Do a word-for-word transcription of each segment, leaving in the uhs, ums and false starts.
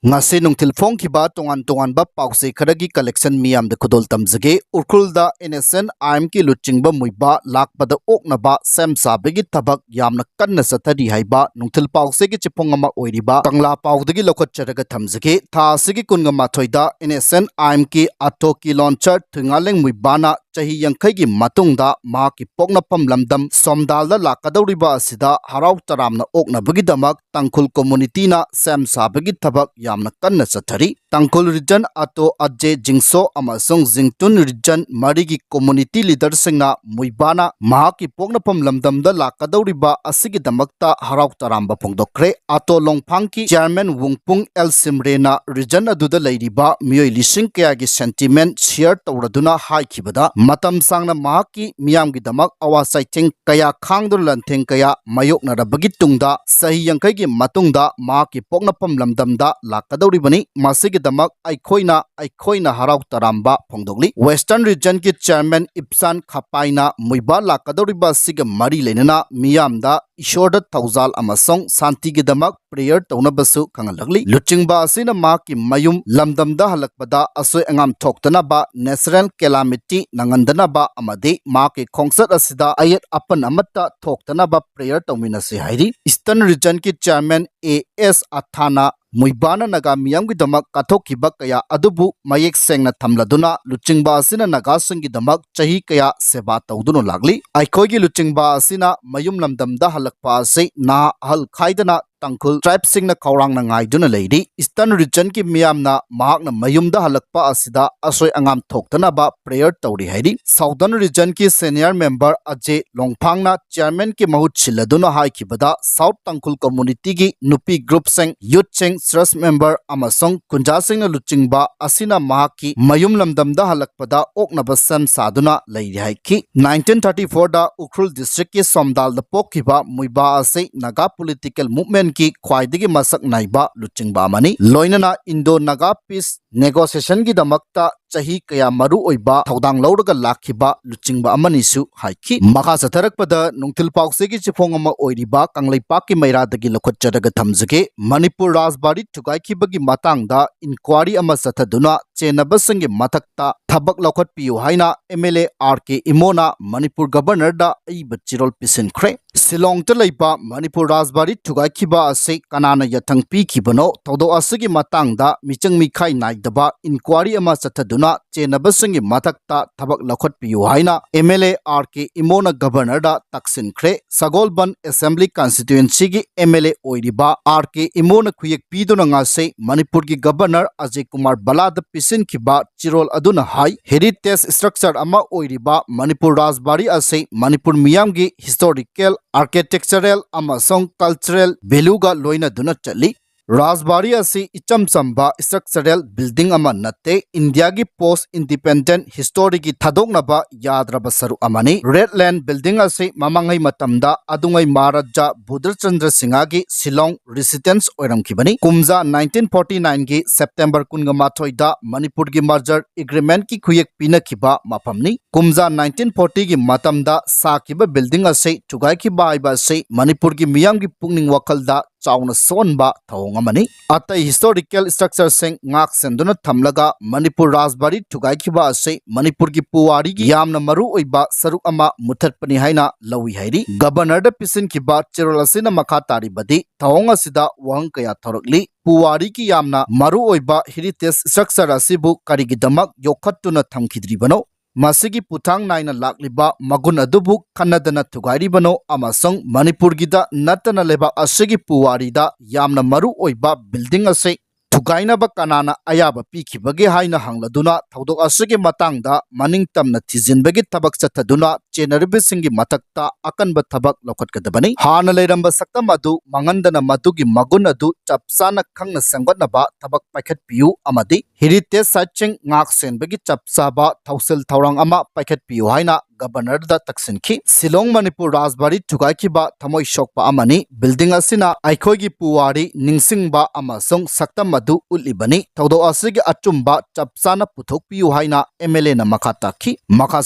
ꯉꯁꯤ ꯅꯨꯡꯊꯤꯜ ꯐꯣꯡꯈꯤꯕ ꯇꯣꯉꯥꯟ ꯇꯣꯉꯥꯟꯕ ꯄꯥꯎꯆꯦ ꯈꯔꯒꯤ collection ꯃꯤꯌꯥꯝꯗ ꯈꯨꯗꯣꯜ ꯇꯝꯖꯒꯦ꯫ ꯎꯈ꯭ꯔꯨꯜꯗ N S N I M ꯀꯤ ꯂꯨꯆꯤꯡꯕ ꯃꯨꯏꯕꯥ ꯂꯥꯛꯄꯗ ꯑꯣꯛꯅꯕ ꯁꯦꯝ ꯁꯥꯕꯒꯤ ꯊꯕꯛ ꯌꯥꯝꯅ ꯀꯟꯅ ꯆꯠꯊꯔꯤ ꯍꯥꯏꯕ ꯅꯨꯡꯊꯤꯜ ꯄꯥꯎꯆꯦꯒꯤ ꯆꯤꯐꯣꯡ ꯑꯃ ꯑꯣꯏꯔꯤꯕ ꯀꯪꯂꯥ ꯄꯥꯎꯗꯒꯤ ꯂꯧꯈꯠꯆꯔꯒ ꯊꯝꯖꯒꯦ꯫ ꯊꯥ ꯑꯁꯤꯒꯤ ꯀꯨꯟꯒ ꯃꯥꯊꯣꯏꯗ N S N I M ꯀꯤ ꯑꯥꯇꯣꯀꯤ launcher ꯊꯨꯏꯉꯥꯂꯦꯡ ꯃꯨꯏꯕꯥꯅ ꯆꯍꯤ ꯌꯥꯡꯈꯩꯒꯤ ꯃꯇꯨꯡꯗ ꯃꯍꯥꯛꯀꯤ ꯄꯣꯛꯅꯐꯝ ꯂꯝꯗꯝ ꯁꯣꯝꯗꯥꯜꯗ ꯂꯥꯛꯀꯗꯧꯔꯤꯕ ꯑꯁꯤꯗ ꯍꯔꯥꯎ ꯇꯔꯥꯝꯅ ꯑꯣꯛꯅꯕꯒꯤꯗꯃꯛ ꯇꯥꯡꯈꯨꯜ community ꯅ ꯁꯦꯝ ꯁꯥꯕꯒꯤ ꯊꯕꯛ ꯌꯥꯝꯅ ꯀꯟꯅ ꯆꯠꯊꯔꯤ꯫ ꯇꯥꯡꯈꯨꯜ region ꯑꯥꯇꯣ ꯑꯖꯦ ꯖꯤꯡꯁꯣ ꯑꯃꯁꯨꯡ ꯖꯤꯡꯇꯨꯟ region ꯃꯔꯤꯒꯤ community leader ꯁꯤꯡꯅ ꯃꯨꯏꯕꯥꯅ ꯃꯍꯥꯛꯀꯤ ꯄꯣꯛꯅꯐꯝ ꯂꯝꯗꯝꯗ ꯂꯥꯛꯀꯗꯧꯔꯤꯕ ꯑꯁꯤꯒꯤꯗꯃꯛꯇ ꯍꯔꯥꯎ ꯇꯔꯥꯝꯕ ꯐꯣꯡꯗꯣꯛꯈ꯭ꯔꯦ꯫ ꯑꯥꯇꯣ ꯂꯣꯡꯐꯥꯡꯒꯤ chairman ꯋꯨꯡꯄꯨꯡ ꯑꯦꯜ ꯁꯤꯝꯔꯦꯅ region ꯑꯗꯨꯗ ꯂꯩꯔꯤꯕ ꯃꯤꯑꯣꯏ ꯂꯤꯁꯤꯡ ꯀꯌꯥꯒꯤ sentiment share ꯇꯧꯔꯗꯨꯅ ꯍꯥꯏꯈꯤꯕꯗ, ꯃꯇꯝ ꯁꯥꯡꯅ ꯃꯍꯥꯛꯀꯤ ꯃꯤꯌꯥꯝꯒꯤꯗꯃꯛ ꯑꯋꯥ ꯆꯩꯊꯦꯡ ꯀꯌꯥ ꯈꯥꯡꯗꯨꯅ ꯂꯥꯟꯊꯦꯡ ꯀꯌꯥ ꯃꯥꯌꯣꯛꯅꯔꯕꯒꯤ ꯇꯨꯡꯗ ꯆꯍꯤ ꯌꯥꯡꯈꯩꯒꯤ ꯃꯇꯨꯡꯗ ꯃꯍꯥꯛꯀꯤ ꯄꯣꯛꯅꯐꯝ ꯂꯝꯗꯝꯗ ꯂꯥꯛꯀꯗꯧꯔꯤꯕꯅꯤ꯫ ꯃꯁꯤꯒꯤꯗꯃꯛ ꯑꯩꯈꯣꯏꯅ, ꯑꯩꯈꯣꯏꯅ ꯍꯔꯥꯎ ꯇꯔꯥꯝꯕ ꯐꯣꯡꯗꯣꯛꯂꯤ꯫ Western region ꯒꯤ chairman ꯏꯞꯁꯥꯟ ꯈꯥꯄꯥꯏꯅ ꯃꯨꯏꯕꯥ ꯂꯥꯛꯀꯗꯧꯔꯤꯕ ꯑꯁꯤꯒ ꯃꯔꯤ ꯂꯩꯅꯅ ꯃꯤꯌꯥꯝꯗ ꯏꯁꯣꯔꯗ ꯊꯧꯖꯥꯜ ꯑꯃꯁꯨꯡ ꯁꯥꯟꯇꯤꯒꯤꯗꯃꯛ prayer ꯇꯧꯅꯕꯁꯨ ꯈꯪꯍꯜꯂꯛꯂꯤ꯫ ꯂꯨꯆꯤꯡꯕ ꯑꯁꯤꯅ ꯃꯍꯥꯛꯀꯤ ꯃꯌꯨꯝ ꯂꯝꯗꯝꯗ ꯍꯜꯂꯛꯄꯗ ꯑꯁꯣꯏ ꯑꯉꯥꯝ ꯊꯣꯛꯇꯅꯕ, natural calamity ꯅꯪꯍꯟꯗꯅꯕ ꯑꯃꯗꯤ ꯃꯍꯥꯛꯀꯤ ꯈꯣꯡꯆꯠ ꯑꯁꯤꯗ ꯑꯌꯦꯠ ꯑꯄꯟ ꯑꯃꯠꯇ ꯊꯣꯛꯇꯅꯕ prayer ꯇꯧꯃꯤꯟꯅꯁꯤ ꯍꯥꯏꯔꯤ꯫ Eastern region ꯒꯤ chairman ꯑꯦ ꯑꯦꯁ ꯑꯊꯥꯅ ꯃꯨꯏꯕꯥꯅ ꯅꯥꯒꯥ ꯃꯤꯌꯥꯝꯒꯤꯗꯃꯛ ꯀꯠꯊꯣꯛꯈꯤꯕ ꯀꯌꯥ ꯑꯗꯨꯕꯨ ꯃꯌꯦꯛ ꯁꯦꯡꯅ ꯊꯝꯂꯗꯨꯅ ꯂꯨꯆꯤꯡꯕ ꯑꯁꯤꯅ ꯅꯥꯒꯥꯁꯤꯡꯒꯤꯗꯃꯛ ꯆꯍꯤ ꯀꯌꯥ ꯁꯦꯕꯥ ꯇꯧꯗꯨꯅ ꯂꯥꯛꯂꯤ꯫ ꯑꯩꯈꯣꯏꯒꯤ ꯂꯨꯆꯤꯡꯕ ꯑꯁꯤꯅ ꯃꯌꯨꯝ ꯂꯝꯗꯝꯗ ꯍꯜꯂꯛꯄ ꯑꯁꯤ ꯅꯍꯥ ꯑꯍꯜ ꯈꯥꯏꯗꯅ ꯇꯥꯡꯈꯨꯜ tribe ꯁꯤꯡꯅ ꯈꯧꯔꯥꯡꯅ ꯉꯥꯏꯗꯨꯅ ꯂꯩꯔꯤ꯫ Eastern region ꯒꯤ ꯃꯤꯌꯥꯝꯅ ꯃꯍꯥꯛꯅ ꯃꯌꯨꯝꯗ ꯍꯜꯂꯛꯄ ꯑꯁꯤꯗ ꯑꯁꯣꯏ ꯑꯉꯥꯝ ꯊꯣꯛꯇꯅꯕ prayer ꯇꯧꯔꯤ ꯍꯥꯏꯔꯤ꯫ Southern region ꯒꯤ senior member ꯑꯖꯦ ꯂꯣꯡꯐꯥꯡꯅ chairman ꯒꯤ ꯃꯍꯨꯠ ꯁꯤꯜꯂꯗꯨꯅ ꯍꯥꯏꯈꯤꯕꯗ, South ꯇꯥꯡꯈꯨꯜ community ꯒꯤ ꯅꯨꯄꯤ group ꯁꯤꯡ, youth ꯁꯤꯡ, church member ꯑꯃꯁꯨꯡ ꯈꯨꯟꯖꯥꯁꯤꯡꯅ ꯂꯨꯆꯤꯡꯕ ꯑꯁꯤꯅ ꯃꯍꯥꯛꯀꯤ ꯃꯌꯨꯝ ꯂꯝꯗꯝꯗ ꯍꯜꯂꯛꯄꯗ ꯑꯣꯛꯅꯕ ꯁꯦꯝ ꯁꯥꯗꯨꯅ ꯂꯩꯔꯤ ꯍꯥꯏꯈꯤ꯫ Nineteen thirty four ꯗ ꯎꯈ꯭ꯔꯨꯜ district ꯀꯤ ꯁꯣꯝꯗꯥꯜꯗ ꯄꯣꯛꯈꯤꯕ ꯃꯨꯏꯕꯥ ꯑꯁꯤ ꯅꯥꯒꯥ political movement ꯀꯤ ꯈ꯭ꯋꯥꯏꯗꯒꯤ ꯃꯁꯛ ꯅꯥꯏꯕ ꯂꯨꯆꯤꯡꯕ ꯑꯃꯅꯤ꯫ ꯂꯣꯏꯅꯅ Indo Naga Peace Negotiation ꯒꯤꯗꯃꯛꯇ ꯆꯍꯤ ꯀꯌꯥ ꯃꯔꯨ ꯑꯣꯏꯕ ꯊꯧꯗꯥꯡ ꯂꯧꯔꯒ ꯂꯥꯛꯈꯤꯕ ꯂꯨꯆꯤꯡꯕ ꯑꯃꯅꯤꯁꯨ ꯍꯥꯏꯈꯤ꯫ ꯃꯈꯥ ꯆꯠꯊꯔꯛꯄꯗ ꯅꯨꯡꯊꯤꯜ ꯄꯥꯎꯆꯦꯒꯤ ꯆꯤꯐꯣꯡ ꯑꯃ ꯑꯣꯏꯔꯤꯕ ꯀꯪꯂꯩꯄꯥꯛꯀꯤ ꯃꯩꯔꯥꯗꯒꯤ ꯂꯧꯈꯠꯆꯔꯒ ꯊꯝꯖꯒꯦ꯫ ꯃꯅꯤꯄꯨꯔ ꯔꯥꯖꯕꯥꯔꯤ ꯊꯨꯒꯥꯏꯈꯤꯕꯒꯤ ꯃꯇꯥꯡꯗ inquiry ꯑꯃ ꯆꯠꯊꯗꯨꯅ ꯆꯦꯟꯅꯕꯁꯤꯡꯒꯤ ꯃꯊꯛꯇ ꯊꯕꯛ ꯂꯧꯈꯠꯄꯤꯌꯨ ꯍꯥꯏꯅ M L A R K ꯏꯃꯣꯅ Manipur Governor ꯗ ꯑꯏꯕ ꯆꯤꯔꯣꯜ ꯄꯤꯁꯤꯟꯈ꯭ꯔꯦ꯫ ꯁꯤꯂꯣꯡꯗ ꯂꯩꯕ ꯃꯅꯤꯄꯨꯔ ꯔꯥꯖꯕꯥꯔꯤ ꯊꯨꯒꯥꯏꯈꯤꯕ ꯑꯁꯤ ꯀꯅꯥꯅ ꯌꯥꯊꯪ ꯄꯤꯈꯤꯕꯅꯣ? ꯊꯧꯗꯣꯛ ꯑꯁꯤꯒꯤ ꯃꯇꯥꯡꯗ ꯃꯤꯆꯪ ꯃꯤꯈꯥꯏ ꯅꯥꯏꯗꯕ inquiry ꯑꯃ ꯆꯠꯊꯗꯨꯅ ꯆꯦꯟꯅꯕꯁꯤꯡꯒꯤ ꯃꯊꯛꯇ ꯊꯕꯛ ꯂꯧꯈꯠꯄꯤꯌꯨ ꯍꯥꯏꯅ M L A R K ꯏꯃꯣꯅ Governor the ꯇꯛꯁꯤꯟꯈ꯭ꯔꯦ꯫ Sagolband Assembly Constituency ꯒꯤ M L A ꯑꯣꯏꯔꯤꯕ R K ꯏꯃꯣꯅ ꯈꯨꯌꯦꯛ ꯄꯤꯗꯨꯅ ꯉꯁꯤ ꯃꯅꯤꯄꯨꯔꯒꯤ Governor ꯑꯖꯌ ꯀꯨꯃꯥꯔ ꯕꯂꯥꯗ ꯄꯤꯁꯤꯟꯈꯤꯕ ꯆꯤꯔꯣꯜ ꯑꯗꯨꯅ ꯍꯥꯏ, heritage structure ꯑꯃ ꯑꯣꯏꯔꯤꯕ ꯃꯅꯤꯄꯨꯔ ꯔꯥꯖꯕꯥꯔꯤ ꯑꯁꯤ ꯃꯅꯤꯄꯨꯔ ꯃꯤꯌꯥꯝꯒꯤ historical, architectural ꯑꯃꯁꯨꯡ cultural value ꯒ ꯂꯣꯏꯅꯗꯨꯅ ꯆꯠꯂꯤ꯫ ꯔꯥꯖꯕꯥꯔꯤ ꯑꯁꯤ ꯏꯆꯝ ꯆꯝꯕ structural building ꯑꯃ ꯅꯠꯇꯦ, ꯏꯟꯗꯤꯌꯥꯒꯤ post independent history ꯒꯤ ꯊꯥꯗꯣꯛꯅꯕ ꯌꯥꯗ꯭ꯔꯕ ꯁꯔꯨꯛ ꯑꯃꯅꯤ꯫ Red Lion Building ꯑꯁꯤ ꯃꯃꯥꯡꯉꯩ ꯃꯇꯝꯗ ꯑꯗꯨꯉꯩ ꯃꯍꯥꯔꯥꯖꯥ ꯕꯨꯙꯆꯟꯗ꯭ꯔ ꯁꯤꯡꯍꯒꯤ ꯁꯤꯂꯣꯡ residence ꯑꯣꯏꯔꯝꯈꯤꯕꯅꯤ꯫ ꯀꯨꯝꯖꯥ nineteen forty nine ꯒꯤ September ꯀꯨꯟꯒ ꯃꯥꯊꯣꯏꯗ ꯃꯅꯤꯄꯨꯔꯒꯤ merger agreement ꯀꯤ ꯈꯨꯌꯦꯛ ꯄꯤꯅꯈꯤꯕ ꯃꯐꯝꯅꯤ꯫ ꯀꯨꯝꯖꯥ nineteen forty ꯒꯤ ꯃꯇꯝꯗ ꯁꯥꯈꯤꯕ building ꯑꯁꯤ ꯊꯨꯒꯥꯏꯈꯤꯕ ꯍꯥꯏꯕ ꯑꯁꯤ ꯃꯅꯤꯄꯨꯔꯒꯤ ꯃꯤꯌꯥꯝꯒꯤ ꯄꯨꯛꯅꯤꯡ ꯋꯥꯈꯜꯗ ꯆꯥꯎꯅ ꯁꯣꯛꯍꯟꯕ ꯊꯧꯑꯣꯡ ꯑꯃꯅꯤ꯫ ꯑꯇꯩ historical structure ꯁꯤꯡ ꯉꯥꯛ ꯁꯦꯟꯗꯨꯅ ꯊꯝꯂꯒ ꯃꯅꯤꯄꯨꯔ ꯔꯥꯖꯕꯥꯔꯤ ꯊꯨꯒꯥꯏꯈꯤꯕ ꯑꯁꯤ ꯃꯅꯤꯄꯨꯔꯒꯤ ꯄꯨꯋꯥꯔꯤꯒꯤ ꯌꯥꯝꯅ ꯃꯔꯨ ꯑꯣꯏꯕ ꯁꯔꯨꯛ ꯑꯃ ꯃꯨꯊꯠꯄꯅꯤ ꯍꯥꯏꯅ ꯂꯧꯏ ꯍꯥꯏꯔꯤ꯫ Governor ꯗ ꯄꯤꯁꯤꯟꯈꯤꯕ ꯆꯤꯔꯣꯜ ꯑꯁꯤꯅ ꯃꯈꯥ ꯇꯥꯔꯤꯕꯗꯤ, ꯊꯧꯑꯣꯡ ꯑꯁꯤꯗ ꯋꯥꯍꯪ ꯀꯌꯥ ꯊꯣꯔꯛꯂꯤ꯫ ꯄꯨꯋꯥꯔꯤꯒꯤ ꯌꯥꯝꯅ ꯃꯔꯨ ꯑꯣꯏꯕ heritage structure ꯑꯁꯤꯕꯨ ꯀꯔꯤꯒꯤꯗꯃꯛ ꯌꯣꯛꯈꯠꯇꯨꯅ ꯊꯝꯈꯤꯗ꯭ꯔꯤꯕꯅꯣ? ꯃꯁꯤꯒꯤ ꯄꯨꯊꯥꯡ ꯅꯥꯏꯅ ꯂꯥꯛꯂꯤꯕ ꯃꯒꯨꯟ ꯑꯗꯨꯕꯨ ꯈꯟꯅꯗꯅ ꯊꯨꯒꯥꯏꯔꯤꯕꯅꯣ? ꯑꯃꯁꯨꯡ ꯃꯅꯤꯄꯨꯔꯒꯤꯗ ꯅꯠꯇꯅ ꯂꯩꯕꯥꯛ ꯑꯁꯤꯒꯤ ꯄꯨꯋꯥꯔꯤꯗ ꯌꯥꯝꯅ ꯃꯔꯨ ꯑꯣꯏꯕ building ꯑꯁꯤ ꯊꯨꯒꯥꯏꯅꯕ ꯀꯅꯥꯅ ꯑꯌꯥꯕ ꯄꯤꯈꯤꯕꯒꯦ ꯍꯥꯏꯅ ꯍꯪꯂꯗꯨꯅ ꯊꯧꯗꯣꯛ ꯑꯁꯤꯒꯤ ꯃꯇꯥꯡꯗ ꯃꯅꯤꯡ ꯇꯝꯅ ꯊꯤꯖꯤꯟꯕꯒꯤ ꯊꯕꯛ ꯆꯠꯊꯗꯨꯅ ꯆꯦꯟꯅꯔꯤꯕꯁꯤꯡꯒꯤ ꯃꯊꯛꯇ ꯑꯀꯟꯕ ꯊꯕꯛ ꯂꯧꯈꯠꯀꯗꯕꯅꯤ꯫ ꯍꯥꯟꯅ ꯂꯩꯔꯝꯕ ꯁꯛꯇꯝ ꯑꯗꯨ ꯃꯥꯡꯍꯟꯗꯅ ꯃꯗꯨꯒꯤ ꯃꯒꯨꯟ ꯑꯗꯨ ꯆꯞ ꯆꯥꯅ ꯈꯪꯅ ꯁꯦꯝꯒꯠꯅꯕ ꯊꯕꯛ ꯄꯥꯏꯈꯠꯄꯤꯌꯨ ꯑꯃꯗꯤ heritage siteꯁꯤꯡ ꯉꯥꯛ ꯁꯦꯟꯕꯒꯤ ꯆꯞ ꯆꯥꯕ ꯊꯧꯁꯤꯜ ꯊꯧꯔꯥꯡ ꯑꯃ ꯄꯥꯏꯈꯠꯄꯤꯌꯨ ꯍꯥꯏꯅ Governorꯗ ꯇꯛꯁꯤꯟꯈꯤ꯫ ꯁꯤꯂꯣꯡ ꯃꯅꯤꯄꯨꯔ ꯔꯥꯖꯕꯥꯔꯤ ꯊꯨꯒꯥꯏꯈꯤꯕ ꯊꯃꯣꯏ ꯁꯣꯛꯄ ꯑꯃꯅꯤ꯫ Building ꯑꯁꯤꯅ ꯑꯩꯈꯣꯏꯒꯤ ꯄꯨꯋꯥꯔꯤ ꯅꯤꯡꯁꯤꯡꯕ ꯑꯃꯁꯨꯡ ꯁꯛꯇꯝ ꯑꯗꯨ ꯎꯠꯂꯤꯕꯅꯤ꯫ ꯊꯧꯗꯣꯛ ꯑꯁꯤꯒꯤ ꯑꯆꯨꯝꯕ ꯆꯞ ꯆꯥꯅ ꯄꯨꯊꯣꯛꯄꯤꯌꯨ ꯍꯥꯏꯅ MLAꯅ ꯃꯈꯥ ꯇꯥꯈꯤ꯫ ꯃꯈꯥ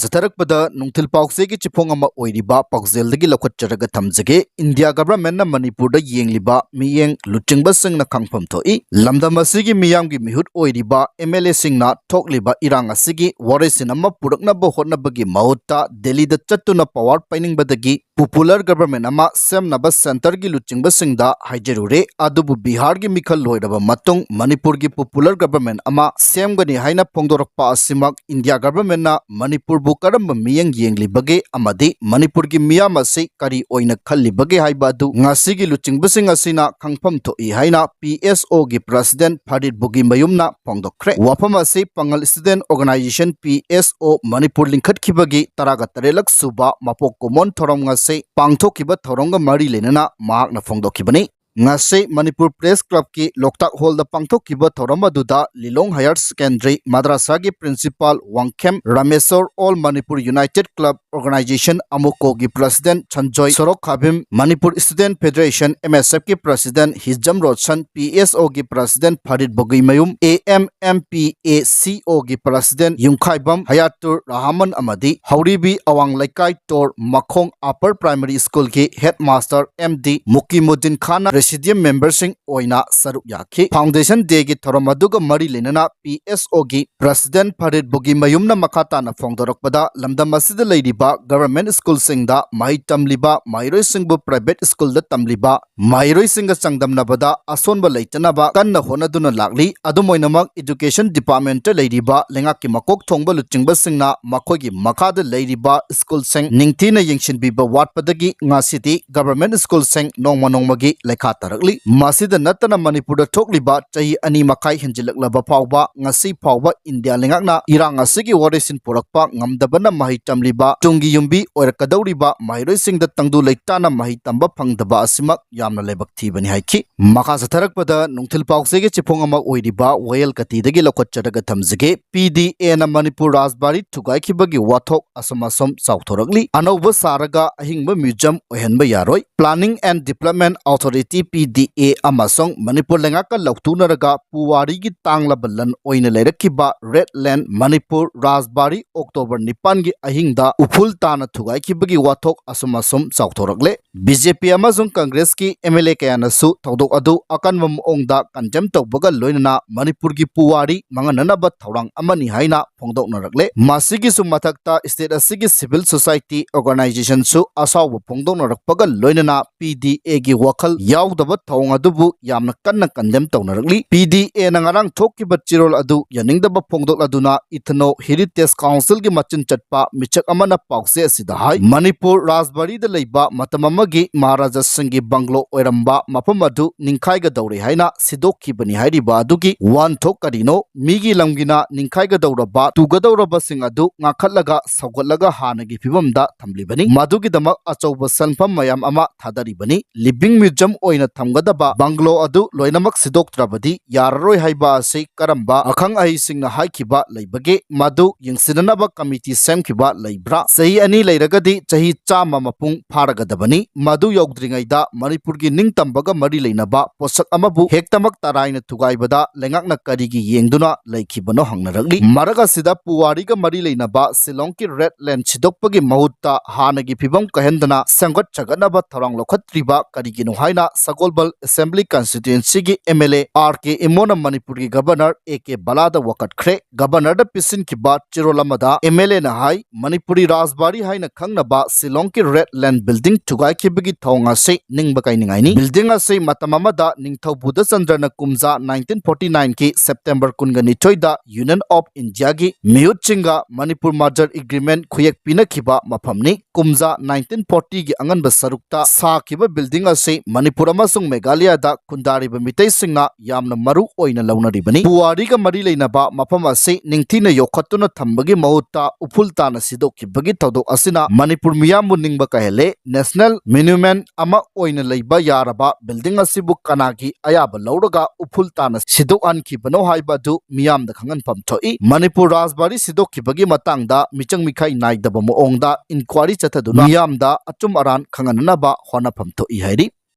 ꯆꯠꯊꯔꯛꯄꯗ ꯅꯨꯡꯊꯤꯜ ꯄꯥꯎꯆꯦꯒꯤ ꯆꯤꯐꯣꯡ ꯑꯃ ꯑꯣꯏꯔꯤꯕ ꯄꯥꯎꯖꯦꯜꯗꯒꯤ ꯂꯧꯈꯠꯆꯔꯒ ꯊꯝꯖꯒꯦ꯫ ꯏꯟꯗꯤꯌꯥ Governmentꯅ ꯃꯅꯤꯄꯨꯔꯗ ꯌꯦꯡꯂꯤꯕ ꯃꯤꯠꯌꯦꯡ ꯂꯨꯆꯤꯡꯕꯁꯤꯡꯅ ꯈꯪꯐꯝ ꯊꯣꯛꯏ꯫ ꯂꯝꯗꯝ ꯑꯁꯤꯒꯤ ꯃꯤꯌꯥꯝꯒꯤ ꯃꯤꯍꯨꯠ ꯑꯣꯏꯔꯤꯕ MLAꯁꯤꯡꯅ ꯊꯣꯛꯂꯤꯕ ꯏꯔꯥꯡ ꯑꯁꯤꯒꯤ ꯋꯥꯔꯣꯏꯁꯤꯟ ꯑꯃ ꯄꯨꯔꯛꯅꯕ ꯍꯣꯠꯅꯕꯒꯤ ꯃꯍꯨꯠꯇ ꯗꯦꯜꯂꯤꯗ ꯆꯠꯇꯨꯅ power ꯄꯥꯏꯅꯤꯡꯕꯗꯒꯤ popular government ꯑꯃ ꯁꯦꯝꯅꯕ centreꯒꯤ ꯂꯨꯆꯤꯡꯕꯁꯤꯡꯗ ꯍꯥꯏꯖꯔꯨꯔꯦ꯫ ꯑꯗꯨꯕꯨ ꯕꯤꯍꯥꯔꯒꯤ ꯃꯤꯈꯜ ꯂꯣꯏꯔꯕ ꯃꯇꯨꯡ ꯃꯅꯤꯄꯨꯔꯒꯤ popular government ꯑꯃ ꯁꯦꯝꯒꯅꯤ ꯍꯥꯏꯅ ꯐꯣꯡꯗꯣꯔꯛꯄ ꯑꯁꯤꯃꯛ ꯏꯟꯗꯤꯌꯥ Governmentꯅ ꯃꯅꯤꯄꯨꯔꯕꯨ ꯀꯔꯝꯕ ꯃꯤꯠꯌꯦꯡ ꯌꯦꯡꯂꯤꯕꯒꯦ ꯑꯃꯗꯤ ꯃꯅꯤꯄꯨꯔꯒꯤ ꯃꯤꯌꯥꯝ ꯑꯁꯤ ꯀꯔꯤ ꯑꯣꯏꯅ ꯈꯜꯂꯤꯕꯒꯦ ꯍꯥꯏꯕ ꯑꯗꯨ ꯉꯁꯤꯒꯤ ꯂꯨꯆꯤꯡꯕꯁꯤꯡ ꯑꯁꯤꯅ ꯈꯪꯐꯝ ꯊꯣꯛꯏ ꯍꯥꯏꯅ PSOꯒꯤ President ꯐꯔꯤꯗ ꯕꯨꯒꯤꯃꯌꯨꯝꯅ ꯐꯣꯡꯗꯣꯛꯈ꯭ꯔꯦ꯫ ꯋꯥꯐꯝ ꯑꯁꯤ ꯄꯥꯉꯜ Student Organisation, PSO, ꯃꯅꯤꯄꯨꯔ ꯂꯤꯡꯈꯠꯈꯤꯕꯒꯤ ꯇꯔꯥꯒ ꯇꯔꯦꯠꯂꯛ ꯁꯨꯕ ꯃꯄꯣꯛ ꯀꯨꯝꯑꯣꯟ ꯊꯧꯔꯝ ꯉꯁꯤ ꯄꯥꯡꯊꯣꯛꯈꯤꯕ ꯊꯧꯔꯝꯒ ꯃꯔꯤ ꯂꯩꯅꯅ ꯃꯍꯥꯛꯅ ꯐꯣꯡꯗꯣꯛꯈꯤꯕꯅꯤ꯫ ꯉꯁꯤ ꯃꯅꯤꯄꯨꯔ Press Clubꯀꯤ ꯂꯣꯛꯇꯥꯛ Hallꯗ ꯄꯥꯡꯊꯣꯛꯈꯤꯕ ꯊꯧꯔꯝ ꯑꯗꯨꯗ ꯂꯤꯂꯣꯡ Higher Secondary ꯃꯗ꯭ꯔꯥꯁꯥꯒꯤ Principal Wangkhem Rameshwor, All Manipur United Club Organisation, ꯑꯃꯨꯀꯣꯒꯤ President Sanjoy ꯁꯣꯔꯣꯛꯈꯥꯕꯤꯝ, Manipur Student Federation, MSFꯀꯤ President ꯍꯤꯖꯝ ꯔꯣꯁꯟ, PSOꯒꯤ President ꯐꯔꯤꯗ ꯕꯨꯒꯤꯃꯌꯨꯝ, AMMPACOꯒꯤ President ꯌꯨꯝꯈꯥꯏꯕꯝ ꯍꯌꯥꯇꯨꯔ ꯔꯍꯃꯟ ꯑꯃꯗꯤ ꯍꯧꯔꯤꯕꯤ ꯑꯋꯥꯡ ꯂꯩꯀꯥꯏ ꯇꯣꯔ ꯃꯈꯣꯡ Upper Primary Schoolꯒꯤ Headmaster MD ꯃꯨꯀꯤꯃꯨꯗꯤꯟ ꯈꯥꯟꯅ Presidium memberꯁꯤꯡ ꯑꯣꯏꯅ ꯁꯔꯨꯛ ꯌꯥꯈꯤ꯫ Foundation Dayꯒꯤ ꯊꯧꯔꯝ ꯑꯗꯨꯒ ꯃꯔꯤ ꯂꯩꯅꯅ PSOꯒꯤ President ꯐꯔꯤꯗ ꯕꯨꯒꯤꯃꯌꯨꯝꯅ ꯃꯈꯥ ꯇꯥꯅ ꯐꯣꯡꯗꯣꯔꯛꯄꯗ, ꯂꯝꯗꯝ ꯑꯁꯤꯗ ꯂꯩꯔꯤꯕ government schoolꯁꯤꯡꯗ ꯃꯍꯩ ꯇꯝꯂꯤꯕ ꯃꯍꯩꯔꯣꯏꯁꯤꯡꯕꯨ private schoolꯗ ꯇꯝꯂꯤꯕ ꯃꯍꯩꯔꯣꯏꯁꯤꯡꯒ ꯆꯥꯡꯗꯝꯅꯕꯗ ꯑꯁꯣꯟꯕ ꯂꯩꯇꯅꯕ ꯀꯟꯅ ꯍꯣꯠꯅꯗꯨꯅ ꯂꯥꯛꯂꯤ꯫ ꯑꯗꯨꯝ ꯑꯣꯏꯅꯃꯛ, Education Department ꯂꯩꯔꯤꯕ ꯂꯩꯉꯥꯛꯀꯤ ꯃꯀꯣꯛ ꯊꯣꯡꯕ ꯂꯨꯆꯤꯡꯕꯁꯤꯡꯅ ꯃꯈꯣꯏꯒꯤ ꯃꯈꯥꯗ ꯂꯩꯔꯤꯕ ꯁ꯭ꯀꯨꯜꯁꯤꯡ ꯅꯤꯡꯊꯤꯅ ꯌꯦꯡꯁꯤꯟꯕꯤꯕ ꯋꯥꯠꯄꯗꯒꯤ ꯉꯁꯤꯗꯤ government ꯁ꯭ꯀꯨꯜꯁꯤꯡ ꯅꯣꯡꯃ ꯅꯣꯡꯃꯒꯤ ꯂꯩꯈꯥ ꯇꯥꯔꯛꯂꯤ꯫ ꯃꯁꯤꯗ ꯅꯠꯇꯅ, ꯃꯅꯤꯄꯨꯔꯗ ꯊꯣꯛꯂꯤꯕ ꯆꯍꯤ ꯑꯅꯤ ꯃꯈꯥꯏ ꯍꯦꯟꯖꯤꯜꯂꯛꯂꯕ ꯐꯥꯎꯕ, ꯉꯁꯤ ꯐꯥꯎꯕ ꯏꯟꯗꯤꯌꯥ ꯂꯩꯉꯥꯛꯅ ꯏꯔꯥꯡ ꯑꯁꯤꯒꯤ ꯋꯥꯔꯦꯁꯤꯟ ꯄꯨꯔꯛꯄ ꯉꯝꯗꯕꯅ ꯃꯍꯩ ꯇꯝꯂꯤꯕ ꯇꯨꯡꯒꯤ ꯌꯨꯝꯕꯤ ꯑꯣꯏꯔꯛꯀꯗꯧꯔꯤꯕ ꯃꯍꯩꯔꯣꯏꯁꯤꯡꯗ ꯇꯪꯗꯨ ꯂꯩꯇꯥꯅ ꯃꯍꯩ ꯇꯝꯕ ꯐꯪꯗꯕ ꯑꯁꯤꯃꯛ ꯌꯥꯝꯅ ꯂꯥꯏꯕꯛ ꯊꯤꯕꯅꯤ ꯍꯥꯏꯈꯤ꯫ ꯃꯈꯥ ꯆꯠꯊꯔꯛꯄꯗ ꯅꯨꯡꯊꯤꯜ ꯄꯥꯎꯆꯦꯒꯤ ꯆꯤꯐꯣꯡ ꯑꯃ ꯑꯣꯏꯔꯤꯕ ꯋꯥꯌꯦꯜ ꯀꯇꯤꯗꯒꯤ ꯂꯧꯈꯠꯆꯔꯒ ꯊꯝꯖꯒꯦ꯫ P D A ꯅ ꯃꯅꯤꯄꯨꯔ ꯔꯥꯖꯕꯥꯔꯤ ꯊꯨꯒꯥꯏꯈꯤꯕꯒꯤ ꯋꯥꯊꯣꯛ ꯑꯁꯨꯝ ꯑꯁꯨꯝ ꯆꯥꯎꯊꯣꯔꯛꯂꯤ꯫ ꯑꯅꯧꯕ ꯁꯥꯔꯒ ꯑꯍꯤꯡꯕ museum ꯑꯣꯏꯍꯟꯕ ꯌꯥꯔꯣꯏ꯫ Planning and Development Authority, P D A, ꯑꯃꯁꯨꯡ ꯃꯅꯤꯄꯨꯔ ꯂꯩꯉꯥꯛꯀ ꯂꯧꯊꯣꯛꯅꯔꯒ ꯄꯨꯋꯥꯔꯤꯒꯤ ꯇꯥꯡꯂꯕ ꯂꯟ ꯑꯣꯏꯅ ꯂꯩꯔꯛꯈꯤꯕ Red Land ꯃꯅꯤꯄꯨꯔ ꯔꯥꯖꯕꯥꯔꯤ October ꯅꯤꯄꯥꯟꯒꯤ ꯑꯍꯤꯡꯗ ꯎꯐꯨꯜ ꯇꯥꯅ ꯊꯨꯒꯥꯏꯈꯤꯕꯒꯤ ꯋꯥꯊꯣꯛ ꯑꯁꯨꯝ ꯑꯁꯨꯝ ꯆꯥꯎꯊꯣꯔꯛꯂꯦ꯫ B J P ꯑꯃꯁꯨꯡ Congress ꯀꯤ M L A ꯀꯌꯥꯅꯁꯨ ꯊꯧꯗꯣꯛ ꯑꯗꯨ ꯑꯀꯟꯕ ꯃꯑꯣꯡꯗ condemn ꯇꯧꯕꯒ ꯂꯣꯏꯅꯅ ꯃꯅꯤꯄꯨꯔꯒꯤ ꯄꯨꯋꯥꯔꯤ ꯃꯥꯡꯍꯟꯅꯅꯕ ꯊꯧꯔꯥꯡ ꯑꯃꯅꯤ ꯍꯥꯏꯅ ꯐꯣꯡꯗꯣꯛꯅꯔꯛꯂꯦ꯫ ꯃꯁꯤꯒꯤꯁꯨ ꯃꯊꯛꯇ state ꯑꯁꯤꯒꯤ civil society organization ꯁꯨ ꯑꯁꯥꯎꯕ ꯐꯣꯡꯗꯣꯛꯅꯔꯛꯄꯒ ꯂꯣꯏꯅꯅ P D A ꯒꯤ ꯋꯥꯈꯜ ꯌꯥꯎꯗꯕ ꯊꯧꯑꯣꯡ ꯑꯗꯨꯕꯨ ꯌꯥꯝꯅ ꯀꯟꯅ condemn ꯇꯧꯅꯔꯛꯂꯤ꯫ P D A ꯅ ꯉꯔꯥꯡ ꯊꯣꯛꯈꯤꯕ ꯆꯦꯔꯣꯜ ꯑꯗꯨ ꯌꯥꯅꯤꯡꯗꯕ ꯐꯣꯡꯗꯣꯛꯂꯗꯨꯅ Ethno Heritage Council ꯒꯤ ꯃꯆꯤꯟ ꯆꯠꯄ ꯃꯤꯁꯛ ꯑꯃꯅ ꯄꯥꯎꯆꯦ ꯑꯁꯤꯗ ꯍꯥꯏ, ꯃꯅꯤꯄꯨꯔ ꯔꯥꯖꯕꯥꯔꯤꯗ ꯂꯩꯕ ꯃꯇꯝ ꯑꯃꯒꯤ ꯃꯍꯥꯔꯥꯖꯥꯁꯤꯡꯒꯤ ꯕꯪꯒ꯭ꯂꯣ ꯑꯣꯏꯔꯝꯕ ꯃꯐꯝ ꯑꯗꯨ ꯅꯤꯡꯈꯥꯏꯒꯗꯧꯔꯦ ꯍꯥꯏꯅ ꯁꯤꯗꯣꯛꯈꯤꯕꯅꯤ ꯍꯥꯏꯔꯤꯕ ꯑꯗꯨꯒꯤ ꯋꯥꯍꯟꯊꯣꯛ ꯀꯔꯤꯅꯣ? ꯃꯤꯒꯤ ꯂꯝꯒꯤꯅ ꯅꯤꯡꯈꯥꯏꯒꯗꯧꯔꯕ, ꯇꯨꯒꯗꯧꯔꯕꯁꯤꯡ ꯑꯗꯨ ꯉꯥꯛꯈꯠꯂꯒ ꯁꯧꯒꯠꯂꯒ ꯍꯥꯟꯅꯒꯤ ꯐꯤꯕꯝꯗ ꯊꯝꯂꯤꯕꯅꯤ꯫ ꯃꯗꯨꯒꯤꯗꯃꯛ ꯑꯆꯧꯕ ꯁꯦꯟꯐꯝ ꯃꯌꯥꯝ ꯑꯃ ꯊꯥꯗꯔꯤꯕꯅꯤ꯫ Living museum ꯑꯣꯏꯅ ꯊꯝꯒꯗꯕ ꯕꯪꯒ꯭ꯂꯣ ꯑꯗꯨ ꯂꯣꯏꯅꯃꯛ ꯁꯤꯗꯣꯛꯇ꯭ꯔꯕꯗꯤ ꯌꯥꯔꯔꯣꯏ ꯍꯥꯏꯕ ꯑꯁꯤ ꯀꯔꯝꯕ ꯑꯈꯪ ꯑꯍꯩꯁꯤꯡꯅ ꯍꯥꯏꯈꯤꯕ ꯂꯩꯕꯒꯦ? ꯃꯗꯨ ꯌꯦꯡꯁꯤꯟꯅꯅꯕ committee ꯁꯦꯝꯈꯤꯕ ꯂꯩꯕ꯭ꯔꯥ? ꯆꯍꯤ ꯑꯅꯤ ꯂꯩꯔꯒꯗꯤ ꯆꯍꯤ ꯆꯥꯝꯃ ꯃꯄꯨꯡ ꯐꯥꯔꯒꯗꯕꯅꯤ꯫ ꯃꯗꯨ ꯌꯧꯗ꯭ꯔꯤꯉꯩꯗ ꯃꯅꯤꯄꯨꯔꯒꯤ ꯅꯤꯡꯇꯝꯕꯒ ꯃꯔꯤ ꯂꯩꯅꯕ ꯄꯣꯠꯁꯛ ꯑꯃꯕꯨ ꯍꯦꯛꯇꯃꯛ ꯇꯔꯥꯏꯅ ꯊꯨꯒꯥꯏꯕꯗ ꯂꯩꯉꯥꯛꯅ ꯀꯔꯤꯒꯤ ꯌꯦꯡꯗꯨꯅ ꯂꯩꯈꯤꯕꯅꯣ ꯍꯪꯅꯔꯛꯂꯤ꯫ ꯃꯔꯛ ꯑꯁꯤꯗ ꯄꯨꯋꯥꯔꯤꯒ ꯃꯔꯤ ꯂꯩꯅꯕ ꯁꯤꯂꯣꯡꯒꯤ Red Land ꯁꯤꯗꯣꯛꯄꯒꯤ ꯃꯍꯨꯠꯇ ꯍꯥꯟꯅꯒꯤ ꯐꯤꯕꯝ ꯀꯥꯏꯍꯟꯗꯅ ꯁꯦꯝꯒꯠ ꯁꯥꯒꯠꯅꯕ ꯊꯧꯔꯥꯡ ꯂꯧꯈꯠꯇ꯭ꯔꯤꯕ ꯀꯔꯤꯒꯤꯅꯣ ꯍꯥꯏꯅ ꯁꯒꯣꯜꯕꯜ Assembly Constituency ꯒꯤ M L A R K ꯏꯃꯣꯅ ꯃꯅꯤꯄꯨꯔꯒꯤ Governor A K ꯕꯂꯥꯗ ꯋꯥꯀꯠꯈ꯭ꯔꯦ꯫ Governor ꯗ ꯄꯤꯁꯤꯟꯈꯤꯕ ꯆꯦꯔꯣꯜ ꯑꯃꯗ M L A ꯅ ꯍꯥꯏ, ꯃꯅꯤꯄꯨꯔꯤ ꯔꯥꯖꯕꯥꯔꯤ ꯍꯥꯏꯅ ꯈꯪꯅꯕ ꯁꯤꯂꯣꯡꯒꯤ Red Land building ꯊꯨꯒꯥꯏꯈꯤꯕꯒꯤ ꯊꯧꯑꯣꯡ ꯑꯁꯤ ꯅꯤꯡꯕ ꯀꯥꯏꯅ ꯉꯥꯏꯅꯤ꯫ ꯕꯤꯜꯗꯤꯡ ꯑꯁꯤ ꯃꯇꯝ ꯑꯃꯗ ꯅꯤꯡꯊꯧ ꯕꯨꯙꯆꯟꯗ꯭ꯔꯅ ꯀꯨꯝꯖꯥ ꯅꯥꯏꯟꯇꯤꯟ ꯐꯣꯔꯇꯤ ꯅꯥꯏꯟꯒꯤ ꯁꯦꯞꯇꯦꯝꯕꯔ ꯀꯨꯟꯒ ꯅꯤꯊꯣꯏꯗ ꯌꯨꯅꯤꯌꯟ ꯑꯣꯐ ꯏꯟꯗꯤꯌꯥꯒꯤ ꯃꯤꯍꯨꯠꯁꯤꯡꯒ ꯃꯅꯤꯄꯨꯔ ꯃꯔꯖꯔ ꯑꯦꯒ꯭ꯔꯤꯃꯦꯟ ꯈꯨꯌꯦꯛ ꯄꯤꯅꯈꯤꯕ ꯃꯐꯝꯅꯤ꯫ ꯀꯨꯝꯖꯥ ꯅꯥꯏꯟꯇꯤꯟ ꯐꯣꯔꯇꯤꯒꯤ ꯑꯉꯟꯕ ꯁꯔꯨꯛꯇ ꯁꯥꯈꯤꯕ ꯕꯤꯜꯗꯤꯡ ꯑꯁꯤ ꯃꯅꯤꯄꯨꯔ ꯑꯃꯁꯨꯡ ꯃꯦꯘꯥꯂꯌꯥꯗ ꯈꯨꯟꯗꯥꯔꯤꯕ ꯃꯤꯇꯩꯁꯤꯡꯅ ꯌꯥꯝꯅ ꯃꯔꯨ ꯑꯣꯏꯅ ꯂꯧꯅꯔꯤꯕꯅꯤ꯫ ꯄꯨꯋꯥꯔꯤꯒ ꯃꯔꯤ ꯂꯩꯅꯕ ꯃꯐꯝ ꯑꯁꯤ ꯅꯤꯡꯊꯤꯅ ꯌꯣꯛꯈꯠꯇꯨꯅ ꯊꯝꯕꯒꯤ ꯃꯍꯨꯠꯇ ꯎꯐꯨꯜ ꯇꯥꯅ ꯁꯤꯗꯣꯛꯈꯤꯕꯒꯤ ꯊꯧꯗꯣꯛ ꯑꯁꯤꯅ ꯃꯅꯤꯄꯨꯔ ꯃꯤꯌꯥꯝꯕꯨ ꯅꯤꯡꯕ ꯀꯥꯏꯍꯜꯂꯦ꯫ ꯅꯦꯁꯅꯦꯜ ꯃꯣꯅꯨꯃꯦꯟ ꯑꯃ ꯑꯣꯏꯅ ꯂꯩꯕ ꯌꯥꯔꯕ ꯕꯤꯜꯗꯤꯡ ꯑꯁꯤꯕꯨ ꯀꯅꯥꯒꯤ ꯑꯌꯥꯕ ꯂꯧꯔꯒ ꯎꯐꯨꯜ ꯇꯥꯅ ꯁꯤꯗꯣꯛꯍꯟꯈꯤꯕꯅꯣ ꯍꯥꯏꯕ ꯑꯗꯨ ꯃꯤꯌꯥꯝꯗ ꯈꯪꯍꯟꯐꯝ ꯊꯣꯛꯏ꯫ ꯃꯅꯤꯄꯨꯔ ꯔꯥꯖꯕꯥꯔꯤ ꯁꯤꯗꯣꯛꯈꯤꯕꯒꯤ ꯃꯇꯥꯡꯗ ꯃꯤꯆꯪ ꯃꯤꯈꯥꯏ ꯅꯥꯏꯗꯕ ꯃꯑꯣꯡꯗ ꯏꯟꯀ꯭ꯋꯥꯔꯤ ꯆꯠꯊꯗꯨꯅ ꯃꯤꯌꯥꯝꯗ ꯑꯆꯨꯝ ꯑꯔꯥꯟ ꯈꯪꯍꯟꯅꯅꯕ ꯍꯣꯠꯅꯐꯝ ꯊꯣꯛꯏ ꯍꯥꯏꯔꯤ꯫